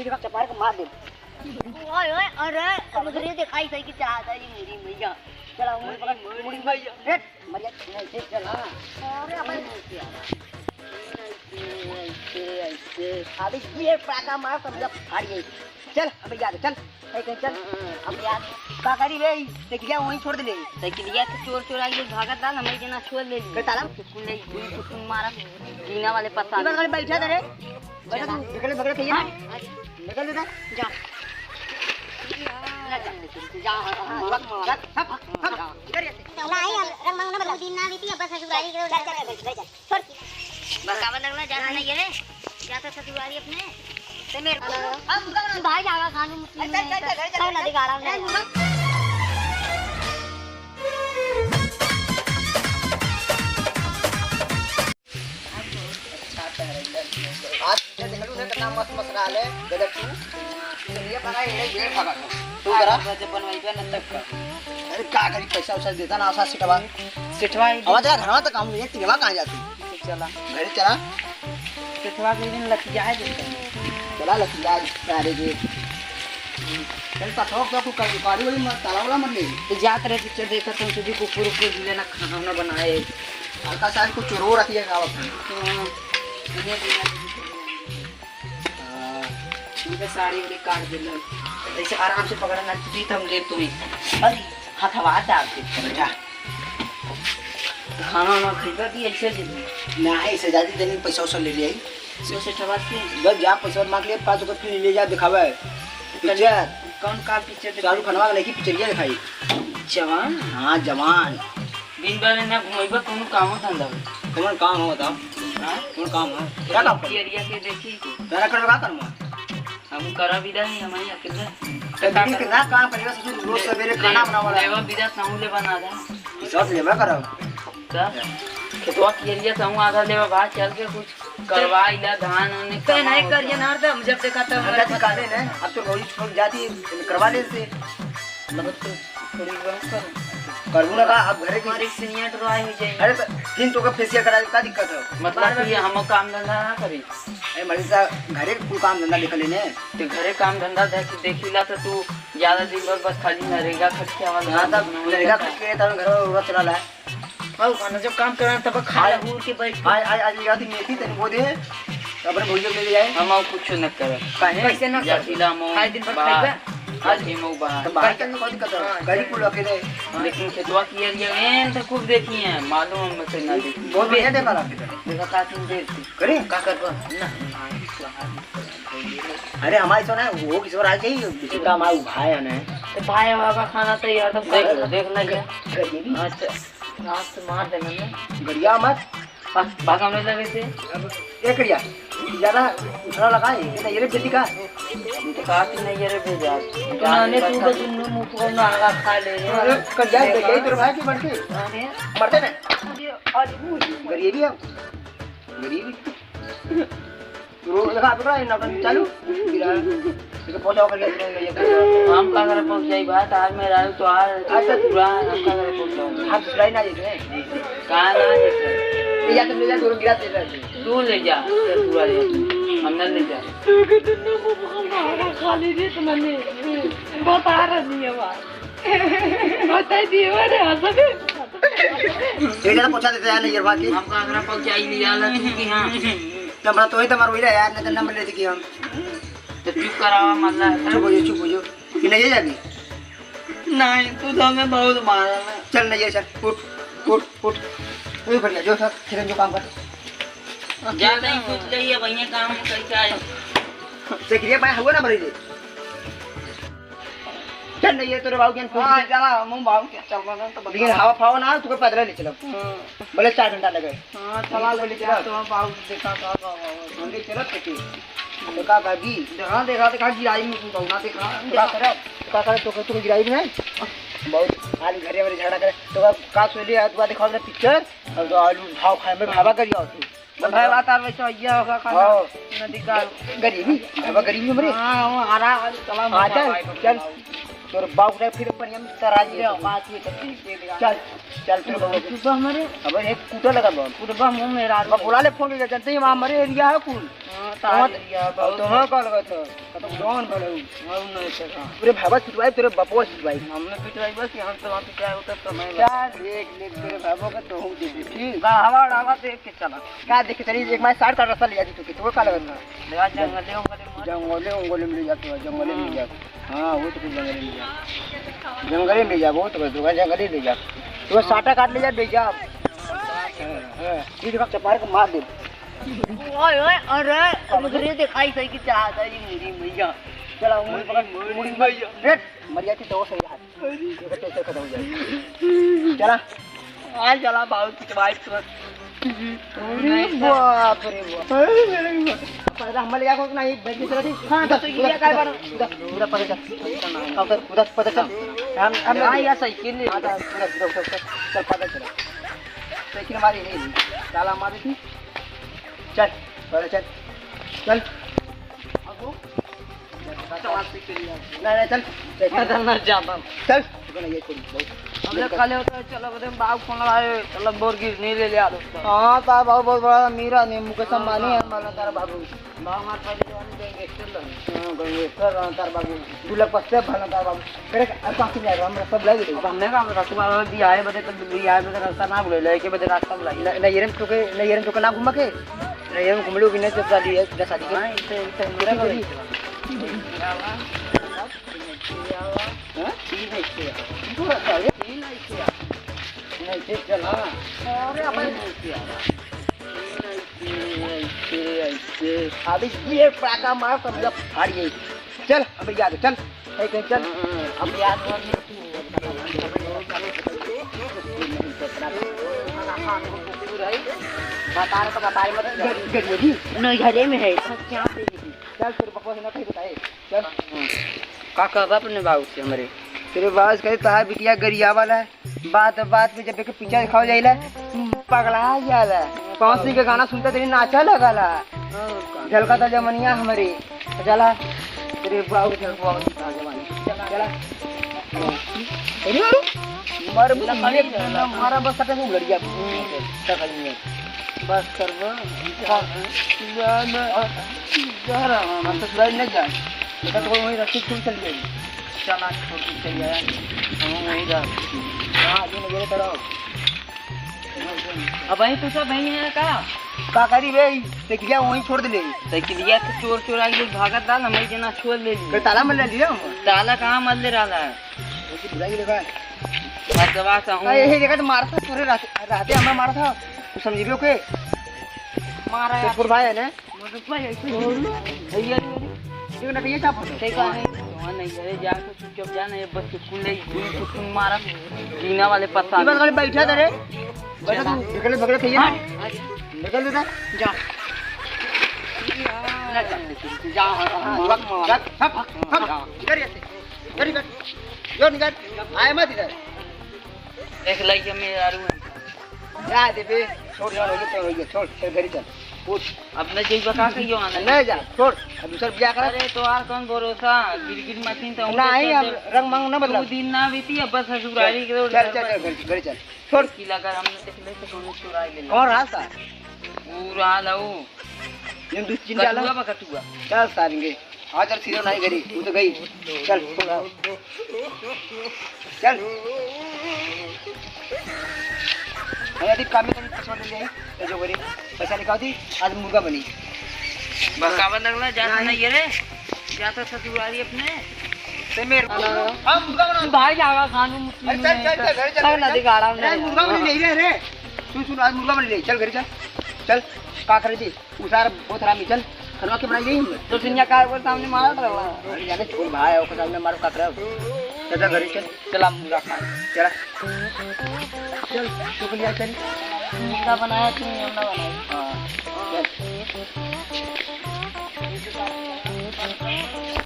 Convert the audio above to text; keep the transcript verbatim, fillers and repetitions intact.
चपार के मार दे। ओए, ओए, अरे, अब मुझे दिखाई सही कि चाहता है ये मेरी मैया। चला, मुड़ी पकड़, मुड़ी भैया। हट, मरिया, नहीं, ठीक चल, हाँ। अरे, अपन ऐसे, ऐसे, ऐसे। अबे ये पाका मार, सब जब फाड़ गई। चल, अबे यार, चल। ए, कहीं चल। अब यार, का करी बे? साइकिलिया वहीं छोड़ दे ले। साइकिलिया तो चोर चोर आके भागत था, हमें जना छोड़ ले ली। के ताला? कुकुर ले, कुकुर मारा, जीना वाले पता इधर वाले बैठा था रे। बैठा तू, निकल, निकल, कहिए ना। निकल इधर। जा। जा, जा, जा, जा, जा, जा, जा। इधर ही। चला आई, हम रंग मांगना बता। दो दिन ना बीती, अब ससुरारी के चल, चल, चल, चल, चल। छोड़। बकावा लगला, जाता नहीं है रे। जाता ससुरारी अपने। ते मेरे को। हम भाई जावा खानू मुस्लिम चल, चल, चल, चल, चल, चल। नदी गाड़ा में। आज के देखलू है कितना मस्त मस्त रहल है, गजब तू। चलिए पका, ये ये खा खा। तू करा। बजे बनवाई बे न तक का। अरे का करी, पैसा उसा देता ना, आसा सिटवा। सिटवा ही अब जा घरवा तक हम एक तिनवा कहाँ जाती? चला। घरे चला। सिटवा के दिन लतिया है देते। चला लतिया सारे के। चल पठो क्या तू कर, गाड़ी वाली मत, ताला वाला मत ले। तो जात रहे पिक्चर देखत हम, तुझे कुकुर उकुर लेना खाना बनाए। हल्का सा कुछ रो रखी है गाँव में। हाँ। हाँ, उनके साड़ी उड़ी काट देलन। ऐसे आराम से पकड़ना, तुझे तो हम ले तुम्हें। अरे, हथवा डाल के चल जा। खाना ना खइबा कि ऐसे दे दे? ना, ऐसे जाती देने पैसा वैसा ले ले आई। जो से ठवा के? बस जा, पैसा मांग ले, पाँच रुपये फिर ले जा, दिखावे। पिक्चर। कौन का पिक्चर देखे? शाहरुख खानवा का लड़की पिक्चर ये दिखाई। जवान? हाँ, जवान। दिन भर ना घुमाइबा, कौन काम धंधा हो? कौन काम हो बताओ? हाँ? कौन काम हो? क्या काम करो? ये एरिया के देखी। तेरा करबे का करबा? हम करब ही नहीं, हम ही अकेले। तो दीदी के ना काम करेगा, ससुर रोज सवेरे खाना बनावा। लेवा बिदा सहूँ ले बना दे। सब लेवा करब। तब खेतवा के एरिया सहूँ आधा लेवा, बाहर चल के कुछ करवा इला, धान उन ते नहीं करिए ना, तो हम जब देखा तब हम जाती काले ने, अब तो रोज छोड़ जाती, करवा ले से। मतलब तो थोड़ी बात कर। करबू ना का, अब घरे की हमारी सीनियर ड्राई हो जाएगी। अरे तो दिन तो का फेशियल करा, का दिक्कत है? मतलब कि हम काम धंधा ना करी। अरे मरीज साहब, घरे के कुल काम धंधा देख लेने। तो घरे काम धंधा देख, देखिला तो तू ज्यादा दिन भर बस खाली नरेगा खटिया वाला हाँ, तब नरेगा खट के तब घर में उड़त चला ला। और खाना जब काम करना तब खा ले, आय, उड़ के बैठ। आय, आय, आज याद मेथी तनी वो दे, अपने भैया के ले जाए। हम और कुछ न करब। काहे? कैसे ना करब? जातिला मऊ खाए दिन भर बाहर। खाइबा? आज ही मऊ बाहर। तो बाहर चल के कोई दिक्कत है? हाँ, गरीब कुल अकेले। लेकिन खेतवा की एरिया में तो खूब देखी है, मालूम हम से ना देखी। बहुत बढ़िया देखा ला। देखा का तुम देखती। करी? का करबा? ना। अरे हमारे सो ना, वो किसी और आ जाइए, किसी का हमारा भाई है ना। तो भाई बाबा खाना तैयार तो देख, देख ना ये। गरीबी। अच्छा। आज तो मार देना ना। गरिया मत। बस, बस हमने लगे थे। अब एक गरिया, ज्यादा उछला लगा है, ये तो ये रे बेटी का। तो काट नहीं ये रे बेजा। तो नाने तू तो दुन्नू मुंह को ना आगा खा ले रे। अरे, कर जाए, कर जाए, तेरे भाई की बढ़ती। अरे। मरते ना। अरे, आज वो गरीबी है। गरीबी। रो, देखा, आप लोग ना, चालू। गिरा। देखो, पहुंचाओ करके, ये, ये, ये। हम का करे पहुंचाई बात, आज मैं राजू तो आ, अच्छा। पूरा हम का करे पहुंचाऊं? हम ससुराई ना जाते हैं। कहाँ ना जाते? ये या तो ले जा, दूर गिरा दे रहे हैं। तू ले जा, पूरा ले। हम ना ले जा। तू के दुन्नू को खाली दे तो मैंने बता रहा नहीं है बात। बता दिए, अरे, हंस दे। ये जरा पहुंचा देते हैं, नहीं, ये बात की। हम का करे पहुंचाई नहीं जाला, तू की हाँ। नंबर तो ही तो मारो, यार, नहीं तो नंबर लेते कि हम। तो चुप करावा, मतलब। चुप हो जाओ, चुप हो जाओ। कि नहीं जाबी? नहीं, तू तो हमें बहुत मारा ना। चल, नहीं, चल, उठ, उठ, उठ। ए, बढ़िया, जो सर, खेतन जो काम कर। जा, नहीं, कुछ नहीं है, भैया, काम कैसे आए? से गिरे पाए हुआ ना, भरी दे। चल, नहीं, ये तोरे बाबू के फोन हाँ, दे। चला, हम बाबू के चल रहा ना, तो लेकिन बता। हवा फावा ना, तुके पैदल ले चलब। हाँ। भले चार घंटा लगे। हाँ, चला, ले चला। तो बाबू देखा, का, का, का, का। हम ले चलब, तो की? तो का, का, की? देखा, देखा, देखा, गिराई में तू, ना देखा। तो का करे? तो का करे? तो, तो गिराई में है? बहुत हाल घरे वाले झगड़ा करे। तो का, का सोले, आज बात दिखाओ ना पिक्चर, और तो आलू भाव खाए में भावा करियो तू। भाई, बात आ, वैसे ये होगा खाना। हाँ। नदी का। गरीबी, अब गरीबी में रे। हाँ, वो हरा, चला, आ, चल, भाई, चल। तोर बाप उठाए फिर बढ़िया में तराई ले। बात ये तो ठीक है। चल, चल, तोर बाप। तू बा हमारे। अब एक कूटा लगा बा। तू बा मुंह में रार। अब बुला ले फोन ले, जानते ही वहाँ हमारे एरिया है कुल। हाँ, तार और एरिया, और बहुत तुम्हारा कॉल लगा था। खत्म, जौन भले हो। हम नहीं सका। पूरे भावा सिटवाई, तेरे बापवा सिटवाई। हमने पिटवाई बस, हम तो वहाँ पिटवाई होता समय बस। क्या देख, देख, तेरे भावा का तो हूँ देख, ठीक? का हवा डाला देख के चला। का देख के चली, एक माय साठ का रस्ता ले जाती तू के, तू का लगत ना? ले जा, जंगले उंगले में। जंगले उंगले में ले जाते हो, जंगले में ले जाते। हाँ, वो तो कुछ जंगले में ले जा। जंगले में ले जा, वो तो कुछ जंगले में ले जा। तू साटा काट ले जा, ले जा। हाँ, हाँ, ये देखो, चपार को मार दे। ओए, ओए, अरे, अरे, दिखाई सही की चाहत है, ये मेरी मैया। चला, मुड़ी पकड़, मुड़ी पकड़। हट, मर जाती तो सही हाथ। ये तो कैसे खत्म हो जाए। चला। आ, चला, बाबू, की भाई, तुरंत। अरे बाप रे बाप। अरे बाप। पता हम ले जाको ना, ये बैठ के चला थी। हाँ, तो ये क्या कर? उधर, उधर पकड़ चल। उधर, उधर पकड़ चल। हम, हम हाँ, यार, साइकिल ले। हाँ, तो उधर, उधर, उधर, उधर। चल, पकड़ चला। साइकिल हमारी नहीं, ताला हमारी थी। चल, पहले चल, चल। अब वो? नहीं, नहीं, चल, चल, चल। पैदल ना जाता। चल, रुको ना, ये छोड़, बहुत हम लोग खाली होता है, चलो, बोलते हैं, बाबू फोन लगाए, चलो, बोर गिर, नहीं ले लिया दोस्तों। हाँ, तार बाबू बहुत बड़ा अमीर आदमी, मुकेश अंबानी है, मालूम तारा बाबू। बाबू हमारे पहले जमाने में gangster रहे। हाँ, gangster रहा तारा बाबू। दो लाख पचास भरना तारा बाबू। करे, अब कहाँ से जाएगा? हम रास्ता बुलाई दे। अब हमने कहा, रास्ता बुलाई दिया है, बदे तो दिया है, बदे रास्ता ना बुलाई, लेके बदे रास्ता बुलाई। न-, नैहरे में तोके, नैहरे में तोके ना घुमा के? नैहरे में घुमलो कि नहीं, तो शादी है, सीधा शादी के। हाँ, इसे, इसे मेरा भाई। हाँ? तीन है इसके यहाँ। दो रास्ता है। तीन है इसके यहाँ। नहीं, ठीक चल, हाँ। अरे, अपन तीन है इसके यहाँ। तीन है इसके, ऐसे, ऐसे। अबे ये पटाखा मार, सब जब फाड़ गई। चल, अबे याद है, चल। ए, कहीं चल। हाँ, हाँ। अब याद नहीं। बता रहा तो बता रहे मत। घर, घर में जी? नहीं, घरे में है। क्या पे जी? चल, तेरे पापा से ना कहीं बताए। चल। हाँ। का कहबा अपने बाबू से हमरे? तेरे बाबू से कहे, "तहार बिटिया गरिया वाला है।" बात बात में जब एक पीछा दिखाओ जाइला, पगला जाला। पवन सिंह के गाना सुनता तेरी नाचा लगाला। झलका था जमनिया हमरे। चला, तेरे बाबू के झलकवा होती था जवानी। चला। अरे, अरे, मार, मारा बस सटे से उलट गया। बस करबो। ना, ना, जा रहा हूँ। हम तो ससुराल नहीं जाए। बेटा, तो वहीं रख के स्कूल चल गए। चल, आज छोड़ के चल गया। हम वहीं रह। हाँ, जो मेरे तरह। अब वहीं तू सब वहीं है का? का करी बे? साइकिलिया वहीं छोड़ दे ले। साइकिलिया तो चोर चोर आके भागत रहा, हमें जना छोड़ ले लिए। ताला मर ले लिया हम। ताला कहाँ मर ले रहा है? वो तो बुलाई लेगा। मर्दवा सा हूँ। आ, यही देखा तो मारा था, तोरे रहते, रहते हमें मारा था। तू समझ लियो के? मारा तो यार। छोट भाई है ना? मोटू भाई ऐसे ही। भैया, ये ना कहिए चाप होता। सही कहा है। वहाँ नहीं करे, जा तो चुपचाप जा ना, ये बस चुटकुल ले, चुटकुल मारा। जीना वाले पता ये बात खाली बैठा था रे। बैठा तू, निकल, पकड़ कहिए ना। हाँ। निकल देता। जा। जा, जा, जा, जा, जा, जा, जा, जा, इधर ही बैठ। जो निकल, आए मत इधर। देख लाई के मेहरारू है। जा दे बे, छोड़, छोड़, हो गया, छोड़, हो गया, छोड़, चल, घरे चल। उठ। अब न जइबा का कहियो आना। नहीं जा, छोड़, अब दूसर बियाह करा। अरे, तोहार कौन भरोसा? गिरगिट मशीन तो नहीं, हम रंग मांग ना बदला। दो दिन ना बीती, अब बस ससुरारी के चल, चल, चल, चल, घरे, घरे चल, छोड़। की लगा हमने देख ले तो कौन चुराई ले। कौन रहा था? वो रहा ला वो। ये दूध चिन डाला। कटुआ बा, कटुआ। चल सारेंगे। आ चल, सीधे नहीं करी, तू तो गई। चल, चल, आ। चल। हम यदि काम में तनी पैसा ले ले, तो जो करी, पैसा निकाल दी, आज मुर्गा बनी। बकावा लगला, जा नहीं। नहीं ये रे, जा तो ससुरारी अपने। ते मेरे को, हाँ, मुर्गा बना। भाई जागा खान में मुट्ठी अरे चल, में चल, चल, घर चल, चल, घर ना चल। दिखा रहा हूँ अरे, मैं। मुर्गा बनी नहीं रे, रे। सुन, सुन, आज मुर्गा बनी नहीं, चल, घर चल। चल, का करे जी? उसार बहुत हरामी, चल, खनवा के बनाई गई। तो सिंजा कार को सामने मारा था। अरे जाने छोड़ भाई, ओकर सामने मारो का करे। चल, चल, घरे चल। चल, हम मुर्गा खाए। चला। चल, तू के लिए चल। मुर्गा बनाया तू, हम ना बनाए। हाँ, चल।